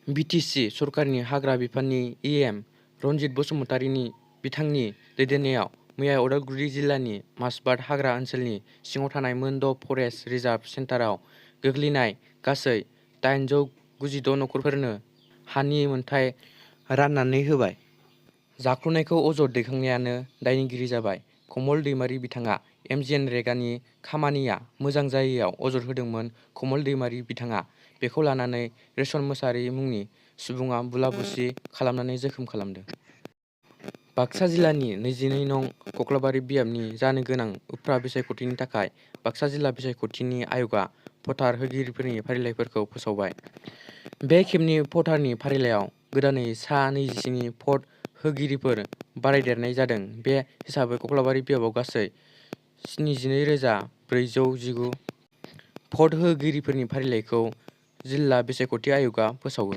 BTC सरकारनि हाग्रा बिफाननि इएम रनजित बसुमतारीनि बिथांनि दैदेननायाव मैया उदालगुरि जिल्लानि मासबाद हाग्रा ओनसोलनि सिङाव थानाय मोन द' फरेस्ट रिजार्भ सेन्टाराव गोग्लैनाय गासै 896 नखरफोरनो हानि मोनथाय राननानै होबाय। जाख्ल'नायखौ अजद दैखांनायानो दायनिगिरि जाबाय। कमल दैमारि बिथाङा एमजिएनरेगानि खामानिया मोजां जायैयाव अजद होदोंमोन। कमल दैमारि बिथाङा बेखौ लानानै रेशन मोसाहारि मुंनि सुबुङा बुला-बुसि खालामनानै जोखोम खालामदों। बाक्सा जिल्लानि 22 नं कक्लाबारि बियाबनि जानो गोनां उफ्रा बिसायख'थिनि थाखाय बाक्सा जिल्ला बिसायख'थिनि आय'गआ भटार होगिरिफोरनि फारिलाइफोरखौ फोसावबाय। बे खेबनि भटारनि फारिलाइयाव गोदानै सा 27 भट होगिरिफोर बारायदेरनाय जादों। बे हिसाबै कक्लाबारि बियाबाव गासै 72,419 भट होगिरिफोरनि फारिलाइखौ जिल्ला बिसायख'थि आय'गआ फोसावो।